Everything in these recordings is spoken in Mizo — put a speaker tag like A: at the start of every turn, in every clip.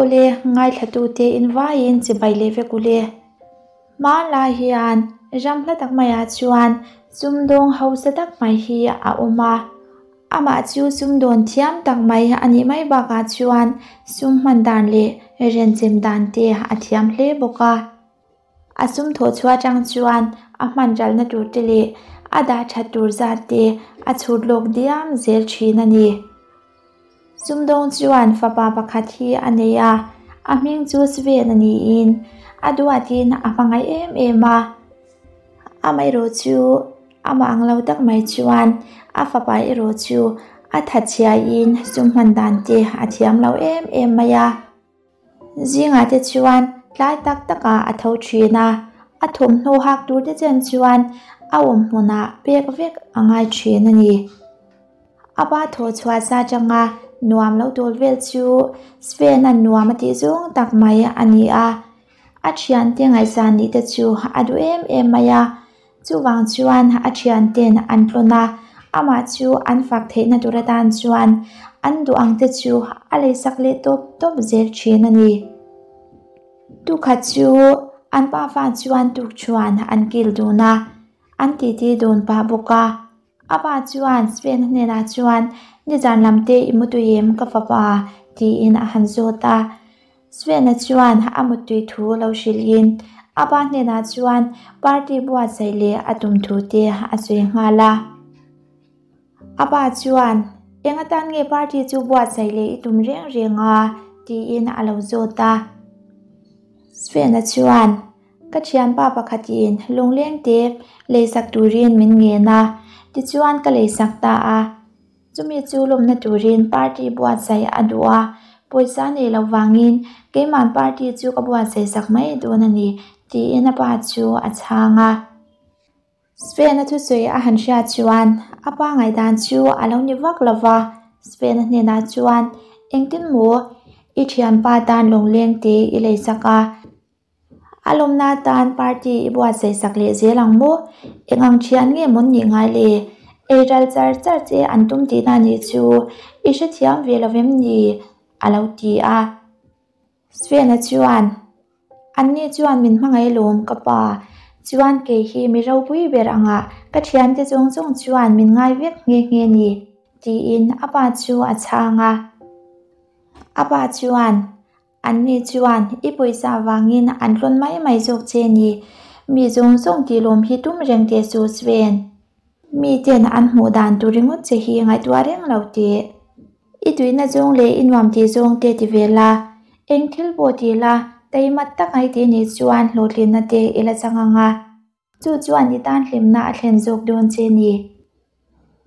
A: Awle, ngaithlatute in vaiin chibai leh vek ule. Hmanlai hian ram hla tak maiah chuan sumdawng hausa tak mai hi a awm a. Amah chu sumdawn thiam tak mai a nih mai bakah chuan sum hman dan leh renchem dan te a thiam hle bawk a. A sum thawh chhuah atang chuan a hman ralna tur te leh a dah that tur zat te a chhut lawk diam zel thin a ni. Sumdawng chuan fapa pakhat hi a nei a, a hming chu Sven a niin a duatin a hmangaih em em a. Amaherawh chu amah ang lo tak mai chuan a fapa erawh chu a thatchhiain sum hman dan te a thiam lo em em mai a. Zingah te chuan tlai tak takah a tho thin a, a thawmhnaw hak tur te chen chuan a awm hmunah pek vek a ngai thin a ni. A pa thaw chhuah sa atanga nuam lo tawl vel chu Sven-a nuam a tih zawng tak mai a ni a, a thiante ngaihsan nih te chu a duh em em mai a. Chuvang chuan a thianten an tlawn a, amah chu an fak theihna tur atan chuan an duh ang te chu a leisak leh tawp tawp zel thin a ni. Tukhat chu an pafa chuan tukṭhuan an kil dun a, an titi dun pah bawk a. A pa chuan Sven hnenah chuan, Nizan lam te i mutui em ka fapa? tiin a han zawt a. Sven-a chuan a muttui thu lo hrilhin a pa hnenah chuan party buatsaih leh a tum thu te a sawi nghal a. A pa chuan, Eng atan nge party chu buatsaih leh i tum reng reng a? tiin a lo zawt a. Sven-a chuan, Ka thianpa pakhatin lungleng te leisak turin min ngen a, tichuan ka leisak ta a. Chumi chu lawmna turin party buatsaih a duh a, pawisa nei lo vangin keimah party chu ka buatsaih sak mai dawn a ni, tiin a pa chu a chhang a. Sven-a thusawi a han hriat chuan a pa ngaihdan chu a lo ni vak lo va, Sven-a hnenah chuan, Engtin maw i thianpa tan lawngleng te i leisak a? A lawmna atan party i buatsaih sak leh zel ang maw? Eng ang thian nge mawn nih ngai le? Ei ral char char che an tum tihna nih chu i hrethiam ve lo vem ni? a lo ti a. Sven-a chuan, Anni chuan min hmangaih lawm ka pa, chuan kei hi mi ropui ber anga ka thiante zawng zawng chuan min ngai vek nghe nghe ni, tiin a pa chu a chhang a. A pa chuan, Anni chuan i pawisa avangin an tlawn mai mai zawk che ni. Mi zawng zawng tih lawm hi tum reng teh suh Sven. Mi ten an hmuh dan tur ringawt che hi ngaihtuah reng lo teh. I tuihna zawng leh i nuam tih zawng te ti ve la. Eng thil pawh ti la, teimat tak ai tih nih chuan hlawhtlinna te i la chang ang a. Chu chuan i tan hlimna a thlen zawk dawn che ni.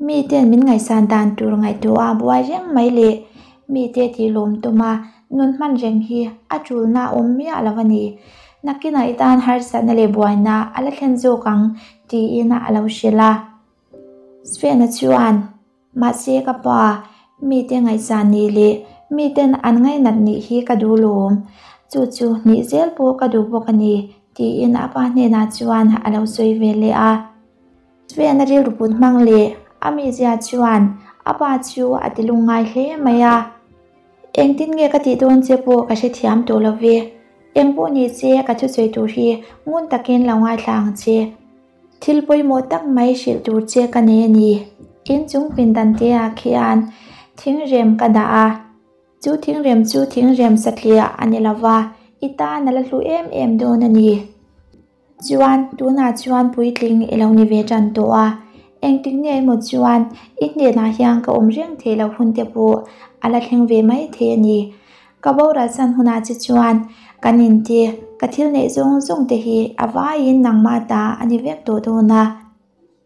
A: Miten min ngaihsan dan tur ngaihtuah a buai reng mai leh mite tih lawm tuma nun hman reng hi a tulna a awm miah lo a ni. Nakinah i tan harsatna leh buaina a la thlen zawk ang tiin a lo hrilh a. Sven-a chuan. Mahse ka pa, mite ngaihsan nih leh miten an ngainat nih hi ka duh lawm. Chu chu hnih zel pawh ka duh bawk a ni, tiin a pa hnenah chuan a lo sawi ve leh a. Sven-a rilru put hmang leh a mizia chuan a pa chu a ti lungngai hle mai a. Engtin nge ka tih dawn che pawh ka hrethiam tawh lo ve. Eng pawh ni che ka thusawi tur hi ngun takin lo ngaithla ang che. Thil pawimawh tak mai hrilh tur che ka nei a ni. Inchung pindan te ah khian thingrem ka dah a, chu thingrem chu thingrem satliah a ni lova, i tan a la hlu em em dawn a ni. Chuan tunah chuan puitling i lo ni ve tan tawh a, engtik nge emaw chuan i hnenah hian ka awm reng thei lo hun te pawh a la thleng ve mai thei a ni. Ka boral san hunah che chuan kan inti, ka thil neih zawng zawng te hi a vaiin nangmah ta a ni vek tawh dawn a.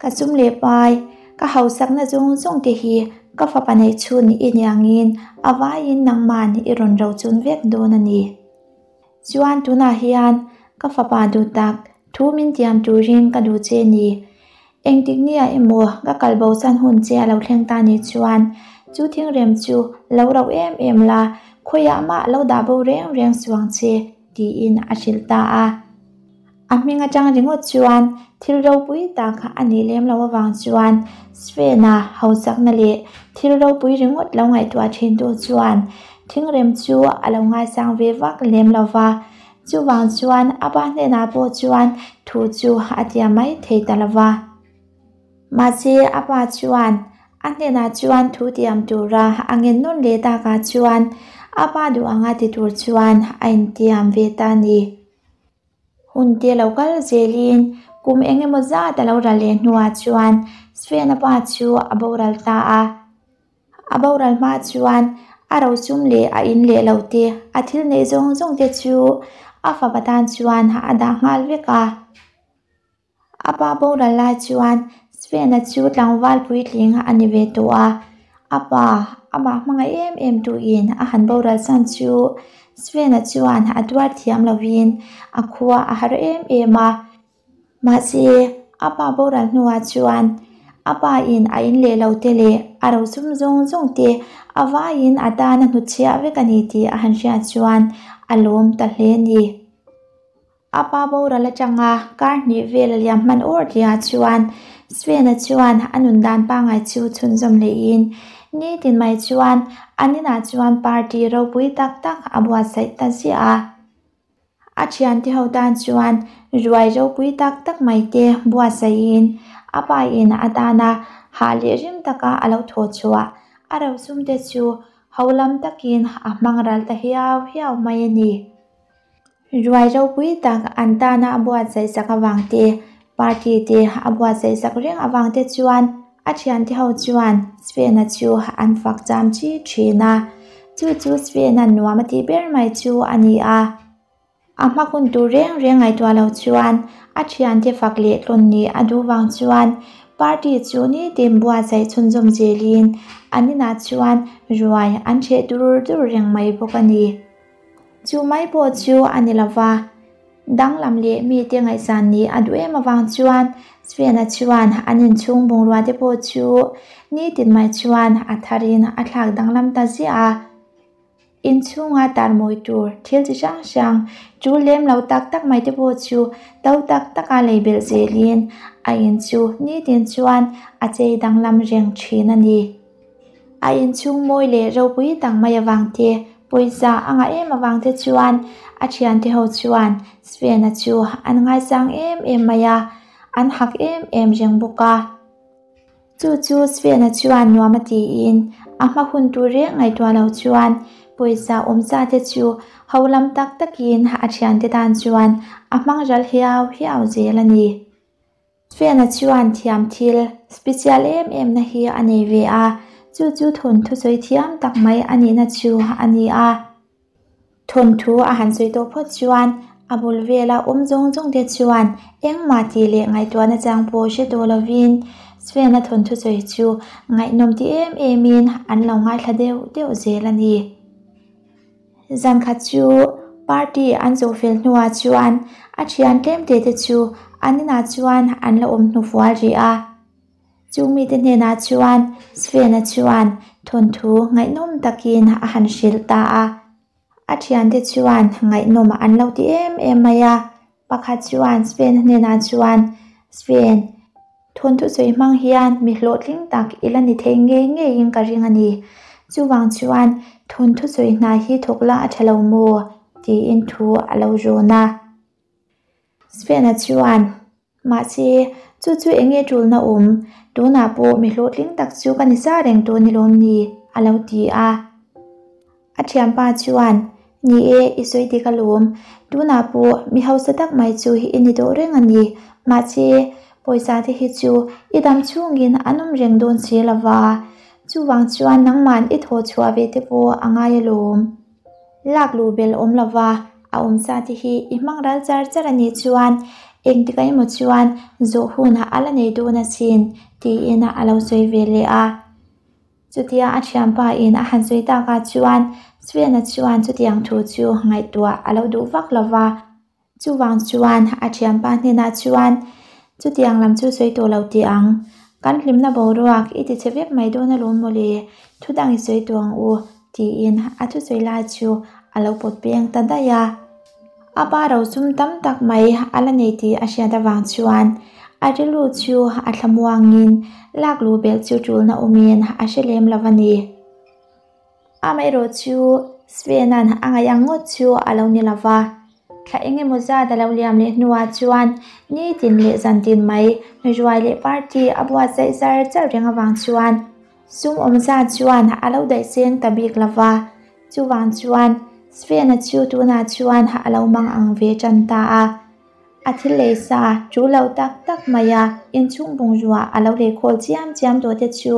A: Ka sum leh pai, ka hausakna zawng zawng te hi ka fapa neih chhun i niangin a vaiin nangman i rawn rochun vek dawn a ni. Chuan tunah hian ka fapa duh tak thu min tiam turin ka duh che ni. Engtik nia emaw ka kal bo san hun che a lo thleng ta ni chuan chu thingrem chu lo rauh em em la, khawiah mah lo dah bo reng reng suang che, tiin a hrilh ta a. A hming atang ringawt chuan thil ropui tak a nih lem loh avang chuan Sven-a hausakna leh thil ropui ringawt lo ngaihtuah thin tu chuan. Thingrem chu a lo ngaisang ve vak lem lo va, chuvang chuan a pa hnenah pawh chuan thu chu a tiam mai thei ta lo va. Mahse a pa chuan a hnenah chuan thu tiam tura a ngen nawn leh takah chuan a pa duh anga ti tur chuan a intiam ve ta a ni. Hun te lo kal zelin kum eng emaw zat a lo ral leh hnuah chuan Sven-a pa chu a boral ta a. A boral hma chuan a rosum leh a in leh lo te, a thil neih zawng zawng te chu a fapa tan chuan a dah nghal vek a. A pa boral lai chuan Sven-a chu tlangval puitling a ni ve tawh a, a pa amah hmangaih em em tuin a han boral san chu Sven-a chuan a tuar thiam lovin a khua a har em em a. Mahse, a pa boral hnuah chuan a pa in a in leh lo te leh a rosum zawng zawng te a vaiin a tan a hnutchhiah vek a ni tih a han hriat chuan a lawm ta hle a ni. A pa boral atanga kar hnih vel a liam hman awr tihah chuan Sven-a chuan a nun dan pangngai chu chhunzawm lehin nitin mai chuan an inah chuan party ropui tak tak a buatsaih ta ziah a. A thiante ho tan chuan ruai ropui tak tak mai te buatsaihin a pa in a tana hah leh rim taka a lo thaw chhuah a rosum te chu ho lam takin a hmang ral ta hiau hiau mai a ni. Ruai ropui tak an tana a buatsaih sak avang te, party te a buatsaih sak reng avang te chuan a thiante ho chuan Sven-a chu an fak cham chi thin a. Chu chu Sven-a nuam a tih ber mai chu a ni a. A hma hun tur reng reng ngaihtuah lo chuan a thiante fak leh tlawn nih a duh vang chuan party chu nitin buatsaih chhunzawm zelin an inah chuan ruai an hreh dur dur reng mai bawk a ni. Chu mai pawh chu a ni lo va, danglam leh mite ngaihsan nih a duh em avang chuan Sven-a chuan an inchhung bungrua te pawh chu nitin mai chuan a tharin a thlak danglam ta ziah a. Inchhunga tarmawi tur thil chi hrang hrang chu lem lo tak tak mai te pawh chu to tak taka lei belh zelin a in chu nitin chuan a chei danglam reng thin a ni. A inchhung mawi leh ropui tak mai avang te, pawisa a ngah em avang te chuan a thiante ho chuan Sven-a chu an ngaisang em em mai a, an hak em em reng bawk a. Chu chu Sven-a chuan nuam a tiin a hma hun tur reng ngaihtuah lo chuan pawisa awm sa te chu ho lam tak takin a thiante tan chuan a hmang ral hiau hiau zel a ni. Sven-a chuan thiam thil special em em na hi a nei ve a, chu chu thawnthu sawi thiam tak mai a nihna chu a ni a. Thawnthu a han sawi tawh phawt chuan a bul vela awm zawng zawng te chuan engmah tih leh ngaihtuahna chang pawh hre tawh lovin Sven-a thawnthu sawi chu ngaihnawm ti em emin an lo ngaithla deuh deuh zel a ni. Zan khat chu party an zawh fel hnuah chuan a thian tlem te te chu an inah chuan an la awm hnu fual rih a. Chu mite hnenah chuan Sven-a chuan thawnthu ngaihnawm takin a han hrilh ta a. A thiante chuan ngaihnawm an lo ti em em mai a. Pakhat chuan Sven-a hnenah chuan, Sven, thawnthu sawi hmang hian mi hlawhtling tak i la ni thei ngei ngeiin ka ring a ni. Chuvang chuan thawnthu sawi hna hi thawk la a tha lo maw? tiin thu a lo rawn a. Sven-a chuan, Mahse, chu chu eng nge tulna awm? Tunah pawh mi hlawhtling tak chu ka ni sa reng tawh ni lawm ni? a lo ti a. A thianpa chuan, Ni e, i sawi dik alawm. Tunah pawh mi hausa tak mai chu i ni tawh reng a ni. Mahse, pawisa te hi chu i dam chhungin an awm reng dawn si lo va. Chuvang chuan nangman i thawh chhuah ve te pawh a ngai alawm. Lak luh bel awm lo va, a awm sa te hi i hmang ral char char a nih chuan engtik emaw chuan zawh hun a la nei dawn asin, tiin a lo sawi ve leh a. Chutia a thianpa in a han sawi takah chuan Sven-a chuan chutiang thu chu ngaihtuah a lo duh vak lo va. Chuvang chuan a thianpa hnenah chuan chutiang lam chu sawi tawh lo tih ang. Kan hlimna boruak i ti chhe vek mai dawn alawm mawle, thu dang i sawi tawh ang u tiin a thusawi lai chu a lo pawt peng ta daih a. A pa rosum tam tak mai a la nei tih a hriat avang chuan a rilru chu a thlamuangin lak luh belh chu tulna awmin a hre lem lo a ni. Amaherawh chu Svena'n a ngaih ang ngawt chu a lo ni lo va. Thla eng emaw zat a lo liam leh hnuah chuan nitin leh zantin mai ruai leh party a buatsaih zar char reng avang chuan sum awm zat chuan a lo daih cheng ta bik lo va. Chuvang chuan Svena chu tunah chuan a lo mang ang ve tan ta a. A thil lei sa chu lo tak tak maia inchhung bungrua a lo lei khawl chiam chiam tawh te chu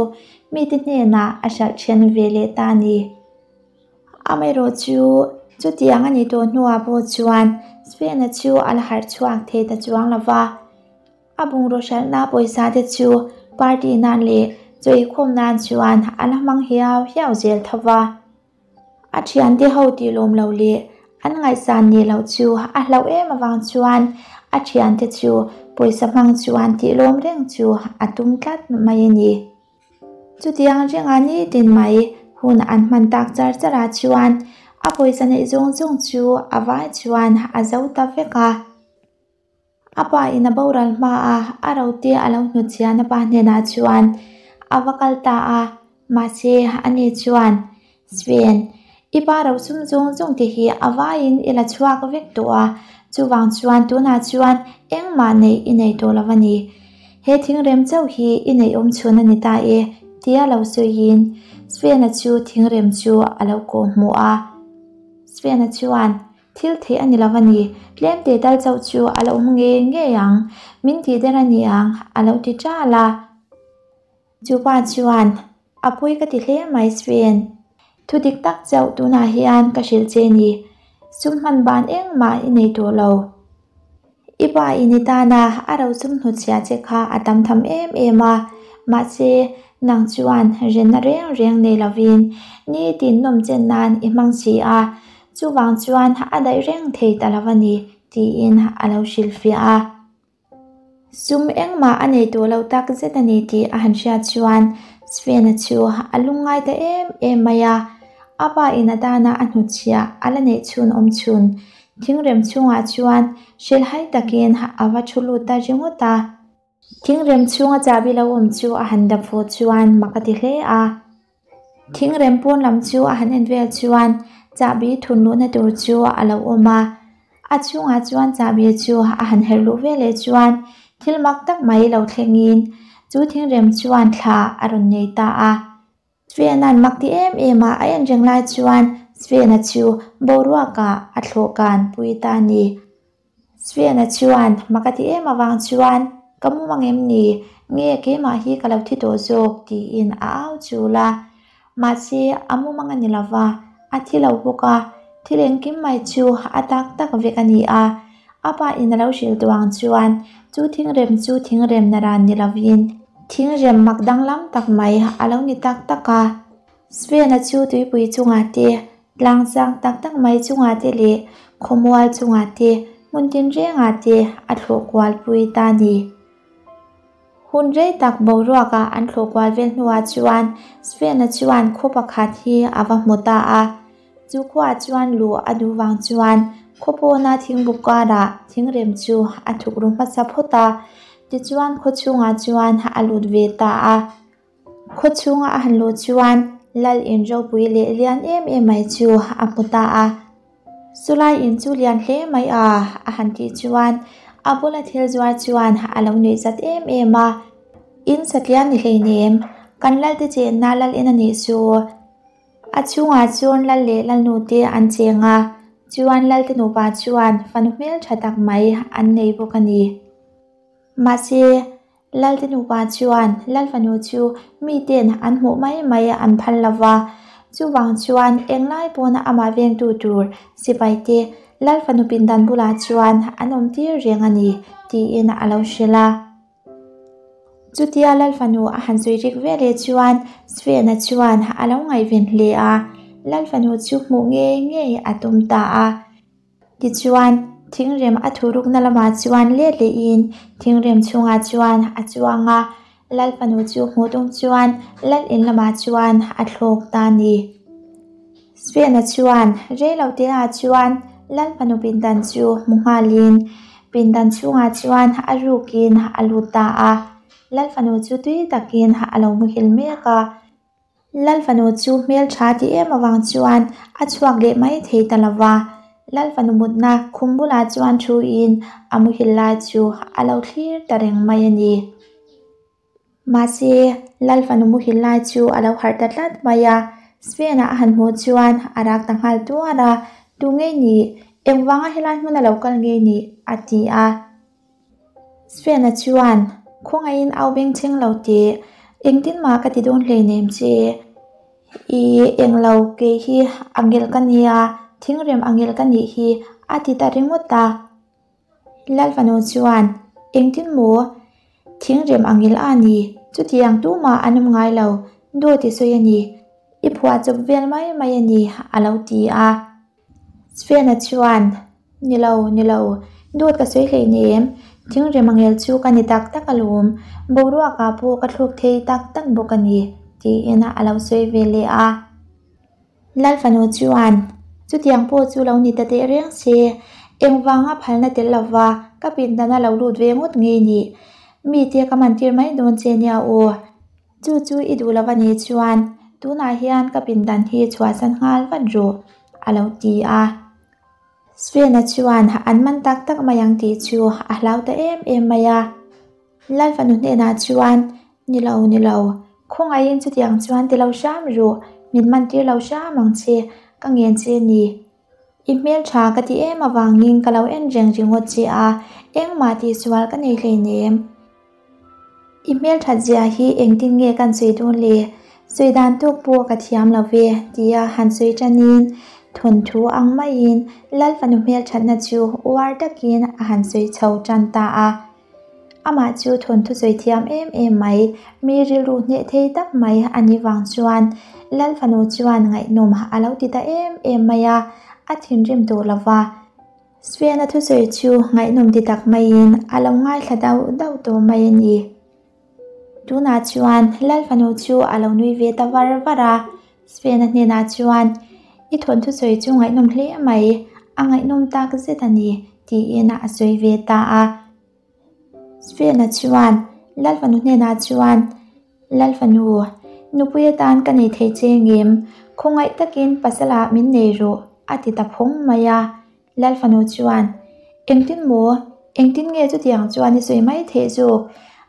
A: mite hnenah a hralh then ve leh ta a ni. Amaherawh chu chutiang a nih tawh hnuah pawh chuan Svena chu a la harh chhuak thei ta chuang lo va. A bungraw hralhna pawisa te chu party nan leh chaw eikhawm nan chuan a la hmang hiau hiau zel tho va. A thiante ho tih lawm lo leh an ngaihsan nih loh chu a hlauh em avang chuan a thiante chu pawisa hmang chuan tih lawm reng chu a tum tlat mai a ni. Chutiang renga nitin mai hun an hman tak char char ah chuan a pawisa neih zawng zawng chu a vai chuan a zo ta vek a. A pa in a boral hma a, a rote a lo hnutchhian a pa hnenah chuan a va kal ta a, mahse ani chuan, Sven, i pa ro sum zawng zawng te hi a vaiin i la chhuak vek tawh a, chuvang chuan tunah chuan engmah neih i nei tawh lo a ni. He thingrem chauh hi i neih awm chhun a ni ta e, tia lo sawiin Sven-a chu thingrem chu a lo kawhhmuh a. Sven-a chuan, Thil theih a ni lo a ni, tlem teh tal chauh chu a lo awm ngei ngei ang, min tih der a ni ang, a lo ti ṭal a. Chu pa chuan, A pawi ka ti hle mai Sven, thu dik tak chauh tunah hian ka hrilh che ni, sum hman ban engmah i nei tawh lo. I pa i ni tana a ro sum hnutchhiah che kha a tam tham em em a, mahse nang chuan renna reng reng nei lovin nitin nawm chen nan i hmang si a, chuvang chuan a daih reng thei ta lo a ni tiin a lo hrilhfiah a. Sum engmah a nei tawh lo tak zet a ni tih a han hriat chuan Sven-a chu a lungngai ta em em mai a, a pa in a tana a hnutchhiah a la neih chhun awm chhun Thingrem chhungah chuan hrilhhai takin a va thu lut ta ringawt a. Thingrem chhunga chahbi lo awm chu a han dap fuh chuan mak a ti hle a. Thingrem pawn lam chu a han en vel chuan chahbi thun luhna tur chu a lo awm a. A chhungah chuan chahbi chu a han herh luh veleh chuan thil mak tak mai lo thlengin chu thingrem chuan thla a rawn nei ta a. Svena'n mak ti em em a a en reng lai chuan Svena chu boruakah a thlawh kan pui ta a ni. Svena chuan mak a ti em avang chuan ka mu mang em ni? Nge keimah hi ka lo thi tawh zawk? tiin a au chul a. Mahse a mu mang a ni lova, a thi lo bawk a, thil engkim mai chu a tak tak vek a ni a. A pa in a lo hrilh duh ang chuan chu thingrem chu thingrem na ran ni lovin thingrem mak danglam tak mai a lo ni tak tak a. Svena chu tuipui chungah te, tlang sang tak tak mai chungah te leh khawmual chungah te hmun tinrengah te a thlawh kual pui ta a ni. Hun rei tak boruaka an thlawh kual vel hnuah chuan Svena chuan khaw pakhat hi a va hmu ta a. Chu khuaah chuan luh a duh vang chuan khaw pawna thingbuk karah thingrem chu a thuk ru hmasa phawt a, tichuan khaw chhungah chuan a lut ve ta a. Khaw chhunga a han luh chuan lal in ropui leh lian em em mai chu a hmu ta a. Chulai in chu lian hle mai a, a han tih chuan a bula thil zuar chuan a lo nuih zat em em a. In satliah ni hleinem, kan lalte chenna lal in a nih chu. A chhungah chuan lal leh lalnu te an cheng a, chuan lalte nupa chuan fanu hmeltha tak mai an nei bawk a ni. Mahse, lalte nupa chuan lal fanu chu miten an hmuh mai mai an phal lo va, chuvang chuan englai pawna amah vengtu tur sipai te lal fanu pindan bulah chuan an awm tir reng a ni, tiin a lo hrilh a. Chutia Lal fanu a han sawi rik ve leh chuan Svena chuan a lo ngaihven hle a, Lal fanu chu hmuh ngei ngei a tum ta a. Tichuan, thingrem a thurukna lamah chuan let lehin thingrem chhungah chuan a chuang a, Lal fanu chu hmuh tum chuan Lal in lamah chuan a thlawk ta a ni. Svena chuan reiloteah chuan Lal fanu pindan chu hmu nghalin pindan chhungah chuan a rukin a lut ta a. Lal fanu chu tui takin a lo muhil mek a. Lal fanu chu hmeltha ti em avang chuan a chhuak leh mai thei ta lova. Lal fanu mutna khum bulah chuan thu in a muhil lai chu a lo thlir ta reng mai a ni. Mahse, Lal fanu muhil lai chu a lo harh ta tlat mai a. Sven-a a han hmuh chuan a rak ta nghal tuar a, Tu nge nih? Engvanga helai hmuna lo kal nge nih? a ti a. Sven-a chuan, Khawngaihin au bengchheng lo teh, engtin mah ka ti dawn hleinem che. I englo kei hi angel ka nia, thingrem angel ka nih hi, a ti ta ringawt a. Lalfanu chuan, Engtin maw? Thingrem angel a ni, chutiang tumah an awm ngai lo, dawt i sawi a ni, i phuahchawp vel mai mai a ni, a lo ti a. Sven-a chuan, Ni lo, ni lo, dawt ka sawi hleinem, thingrem angel chu ka ni tak tak alawm, boruakah pawh ka thluk thei tak tak bawk a ni, tiin a lo sawi ve leh a. Lalfanu chuan, Chutiang pawh chu lo ni ta teh reng se, engvanga phalna tel lova ka pindana lo lut ve ngawt nge nih? Mite ka mantir mai dawn che nia aw. Chu chu i duh lova nih chuan tunah hian ka pindan hi chhuahsan nghal vat rawh, a lo ti a. Sven-a chuan an man tak tak mai ang tih chu a hlau ta em em mai a. Lalfanu hnenah chuan, Ni lo, ni lo, khawngaihin chutiang chuan ti lo hram ru, min man tir lo hram ang che, ka ngen che ni. I hmeltha ka ti em avangin ka lo en reng ringawt che a, engmah tihsual ka nei hleinem. I hmelthat zia hi engtin nge kan sawi dawn le? Sawi dan tawk pawh ka thiam lo ve, tia han sawi tanin thawnthu ang maiin Lalfanu hmelthatna chu uar takin a han sawi chho tan ta a. Amah chu thawnthu sawi thiam em em mai, mi rilru hneh thei tak mai a nih vang chuan Lalfanu chuan ngaihnawm a lo ti ta em em mai a, a thinrim tawh lo va. Sven-a thusawi chu ngaihnawm ti tak maiin a lo ngaithla dauh dauh tawh mai a ni. Tunah chuan Lalfanu chu a lo nui ve ta var var a, Sven-a hnenah chuan, I thawnthu sawi chu ngaihnawm hle mai, a ngaihnawm tak zet a ni, tiin a sawi ve ta a. Sven-a chuan Lalfanu hnenah chuan, Lalfanu, nupui atan ka nei thei che ngem, khawngaih takin pasala min nei rawh, a ti ta phawng mai a. Lalfanu chuan, Engtin maw? Engtin nge chutiang chuan i sawi mai theih zawk?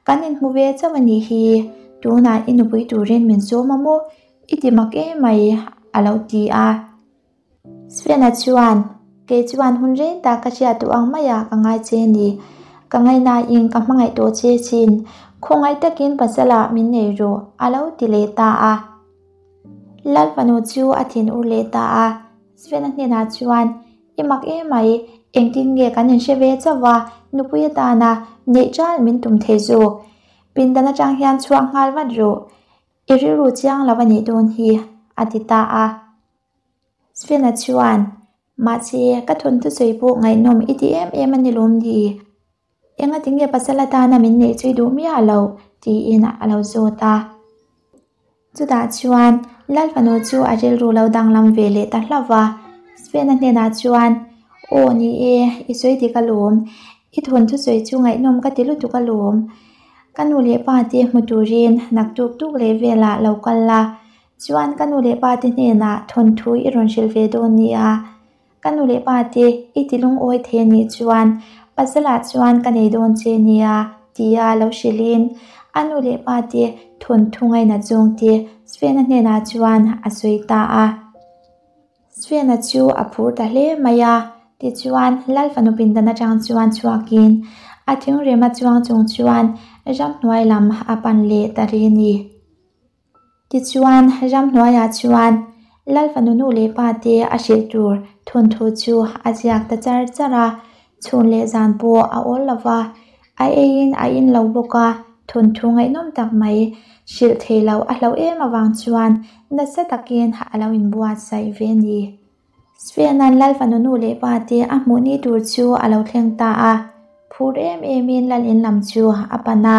A: Kan inhmu ve chauh a nih hi, tunah i nupui turin min sawm a maw? I ti mak em mai, a lo ti a. Sven-a chuan, Kei chuan hun reng tak ka hriat duh ang maiah ka ngai che a ni. Ka ngaihnain ka hmangaih tawh che chin. Khawngaih takin pasalah min nei rawh, a lo ti leh ta a. Lal fanu chu a thin ur leh ta a. Sven-a hnenah chuan, I mak em mai, engtin nge kan inhre ve chauh a, nupui atana neih ṭal min tum thei zawk. Pindan atang hian chhuak nghal vat rawh. I rilru chiang lo a nih dawn hi, a ti ta a. Sven-a chuan, Mahse, ka thawnthu sawi pawh ngaihnawm i ti em em a ni lawm ni? Enga tinge pasal atana min neih chu i duh miah lo? tiin a lo zawt a. Chutah chuan Lal fanu chu a rilru lo danglam ve leh ta hlauh va. Sven-a hnenah chuan, Aw ni e, i sawi dik alawm. I thawnthu sawi chu ngaihnawm ka ti lutuk alawm. Ka nu leh pa te hmu turin naktuk tuk leh velah lo kal la, Chuan ka nu leh pa te hnenah thawnthu i rawn hrilh ve dawn nia. Ka nu leh pa te i ti lungawi thei a nih chuan pasalah chuan ka nei dawn che nia tia lo hrilhin a nu leh pa te thawnthu ngainat zawng te Sven-a hnenah chuan a sawi ta a. Sven-a chu a phur ta hle mai a, tichuan Lal fanu pindan atang chuan chhuakin a thingrema chuang chung chuan ramhnuai lam a pan leh ta ri a ni. Tichuan, ramhnuaiah chuan Lal fanu nu leh pa te a hrilh tur thawnthu chu a ziak ta char char a, chhun leh zan pawh a awl lo va, a eiin a in lo bawk a, thawnthu ngaihnawm tak mai hrilh thei lo a hlauh em avang chuan nasa takin a lo inbuatsaih ve a ni. Sven-a'n Lal fanu nu leh pa te a hmuh ni tur chu a lo thleng ta a, phur em emin Lal in lam chu a pan a,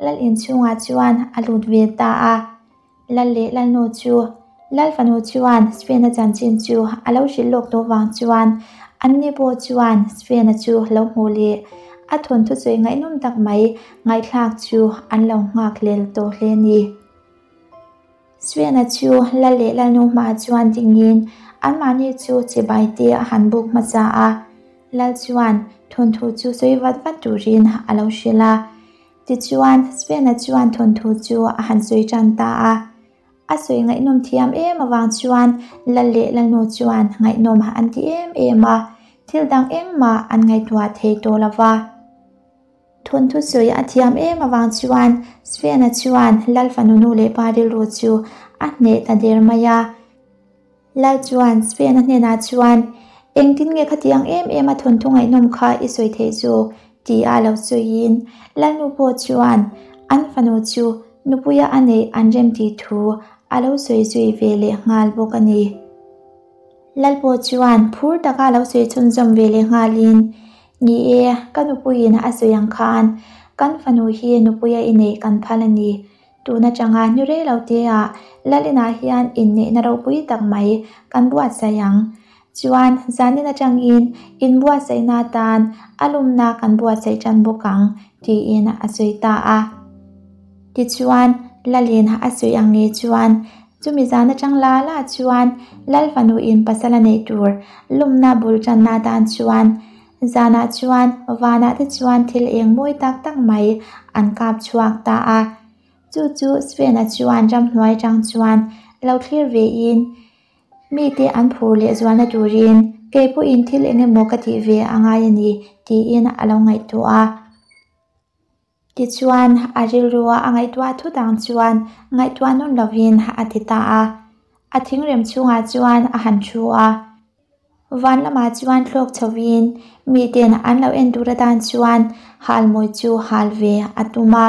A: Lal in chhungah chuan a lut ve ta a. Lal leh Lalnu chu Lal fanu chuan Sven-a chanchin chu a lo hrilh lawk tawh vang chuan anni pawh chuan Sven-a chu lo hmuh leh a thawnthu sawi ngaihnawm tak mai ngaihthlak chu an lo nghak hlel tawh hle a ni. Svena chu Lal leh Lalnu hmaah chuan dingin anmahni chu chibai te a han buk hmasa a. Lal chuan thawnthu chu sawi vat vat turin a lo hrilh a. Tichuan, Svena chuan thawnthu chu a han sawi tan ta a. A sawi ngaihnawm thiam em avang chuan Lal leh Lalnu chuan ngaihnawm an ti em em a, thil dang engmah an ngaihtuah thei tawh lo va. Thawnthu sawi a thiam em avang chuan Svena chuan Lal fanu nu leh pa rilru chu a hneh ta der mai a. Lal chuan Svena hnenah chuan, Engtin nge khatiang em em a thawnthu ngaihnawm kha i sawi theih zawk? ti a lo sawiin Lalnu pawh chuan an fanu chu nupuia a neih an rem tih thu a lo sawi zui ve leh nghal bawk a ni. Lal pawh chuan phur taka lo sawi chhunzawm ve leh nghalin, Ni e, ka nupuiin a sawi ang khan kan fanu hi nupuia i neih kan phal a ni. Tun atanga ni rei lo teah Lal inah hian inneihna ropui tak mai kan buatsaih ang. Chuan zanin atangin inbuatsaihna atan a lumna kan buatsaih tan bawk ang, tiin a sawi ta a. Tichuan, Lalin a sawi ang nge chuan Chumi zan atang la la chuan Lal fanuin pasal a neih tur lumna bul tanna atan chuan zanah chuan vanah te chuan thil eng mawi tak tak mai an kap chhuak ta a. Chu chu Sven-a chuan ramhnuai atang chuan lo thlir vein mite an phur leh zualna turin kei pawhin thil eng emaw ka tih ve a ngai a ni tiin a lo ngaihtuah a. Tichuan, a rilrua a ngaihtuah thut ang chuan ngaihtuah nawn lovin a ti ta a. A thingrem chhungah chuan a han thu a. Van lamah chuan thlawk chhovin miten an lo en tur atan chuan halmawi chu hal ve a tum a.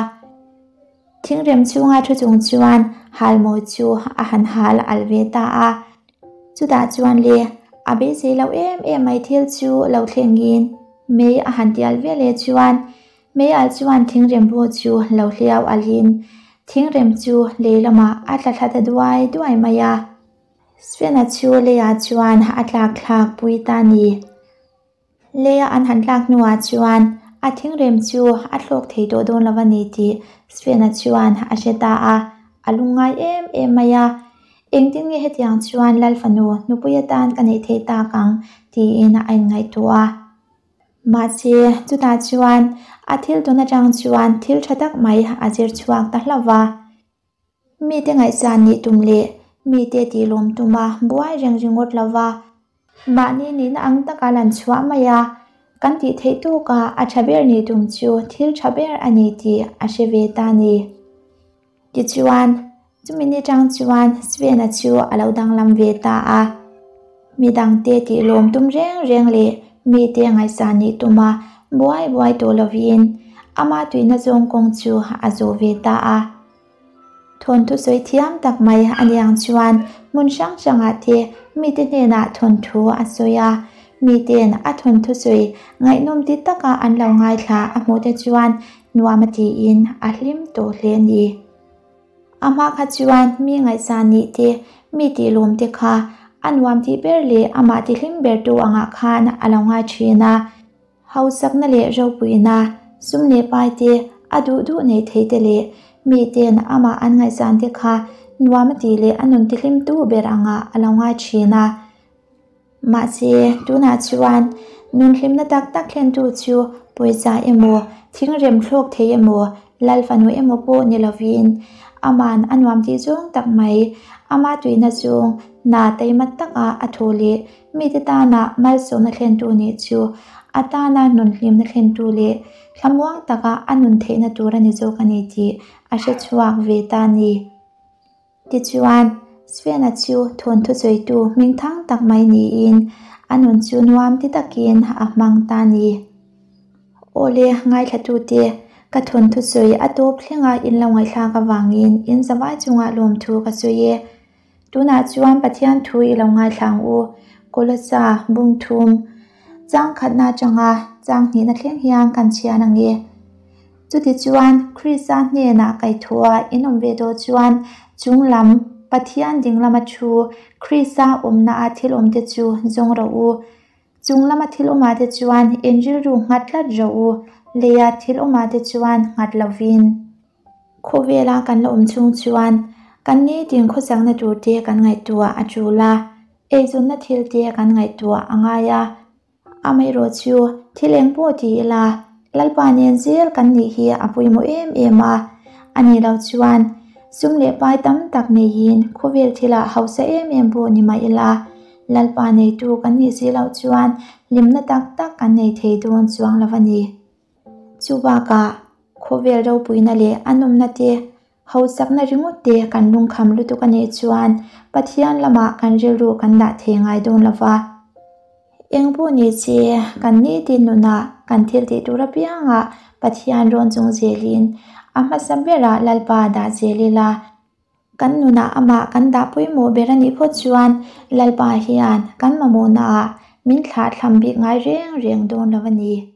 A: Thingrem chhunga thu chung chuan halmawi chu a han hal alh ve ta a. Chutah chuan le, a beisei lo em em mai thil chu lo thlengin mei a han tial ve leh chuan Meialh chuan thingrem pawh chu lo hliau alhin thingrem chu lei lamah a tla thla ta duai duai mai a. Svena chu leiah chuan a tlak thlak pui ta ni. Leia an han tlak hnuah chuan a thingrem chu a thlawk thei tawh dawn lo a ni tih Svena chuan a hre ta a, a lungngai em em mai a. Engtin nge hetiang chuan Lal fanu nupui atan ka neih theih tak ang tiin a inngaihtuah a. Mahse, chutah chuan a thil tawn atang chuan thil tha tak mai a zir chhuak ta hlauh va. Mite ngaihsan nih tum leh mite tihlawm tuma buai reng ringawt lo va, mahni nihna ang taka lan chhuah mai a, kan tih theih tawkah a tha ber nih tum chu thil tha ber a ni tih a hre ve ta ni. Tichuan, chumi ni tang chuan Svena chu a lo danglam ve ta a. Mi dangte tih lawm tum reng reng leh mite ngaihsan nih tuma buai buai tawh lovin ama tuihna zawng kawng chu a zawh ve ta a. Thawnthu sawi thiam tak mai a niang chuan hmun hrang hrangah te mite hnenah thawnthu a sawi a. Mite'n a thawnthu sawi ngaihnawm ti taka an lo ngaithla a hmuh te chuan Nuam a tiin a hlim tawh hle a ni. A hma kha chuan mi ngaihsan nih te, mi tihlawm te kha a nuam tih ber leh amah tihlim bertu angah khan a lo ngai thin a. Hausakna leh ropuina, sum leh pai te, a duh duh neih theih te leh miten amah an ngaihsan te kha nuam a tih leh a nun tihlimtu ber angah a lo ngai thin a. Mahse, tunah chuan nun hlimna tak tak thlentu chu pawisa emaw, thingrem thlawk thei emaw, lal fanu emaw pawh ni lovin, aman a nuam tih zawng tak mai, ama tuihna zawng hna taima taka a thaw leh mite tana malsawmna thlentu nih chu a tana nun hlimna thlentu leh thlamuang taka a nun theihna tur a ni zawk a ni tih a hre chhuak ve ta a ni. Tichuan, Svena chu thawnthu sawitu hmingthang tak mai niin a nun chu nuam ti takin a hmang ta a ni. Awle, ngaithlatute, ka thawnthu sawi a tawp thlenga in lo ngaihthlak avangin in zavai chungah lawmthu ka sawi e. Tunah chuan Pathian thu i lo ngaithla ang u, Kolosa, Bungthum, Chang khatna atanga chang hnihna thleng hian kan chhian ang e. Chutichuan, Krista hnenah kaihthawha in awm ve tawh chuan chung lam Pathian ding lama thu Krista awmnaah thil awmte chu zawng rawh u. Chung lama thil awmah te chuan in rilru nghat tlat rawh u, leia thil awmah te chuan nghat lovin. Khawvela kan la awm chhung chuan Kan nitin khawsakna tur te kan ngaihtuah a tul a, eizawnna thil te kan ngaihtuah a ngai a. Amaherawhchu, thil eng pawh ti ila, Lalpa nen zel kan nih hi a pawimawh em em a. A nih loh chuan, sum leh pai tam tak neiin khawvel thilah hausa em em pawh ni mah ila, Lalpa neitu kan nih si loh chuan hlimna tak tak kan nei thei dawn chuang lo a ni. Chu bakah, khawvel ropuina leh a nawmna te, hausakna ringawt te kan lungkham lutuk a nih chuan Pathian lamah kan rilru kan dah thei ngai dawn lo va. Eng pawh ni che, kan nitin nunah kan thil tih tur apiangah Pathian rawn chung zelin a hmasa berah Lalpa dah zel ila. Kan nunah amah kan dah pawimawh ber a nih phawt chuan Lalpa hian kan mamawhnaah min thlahthlam bik ngai reng reng dawn lo a ni.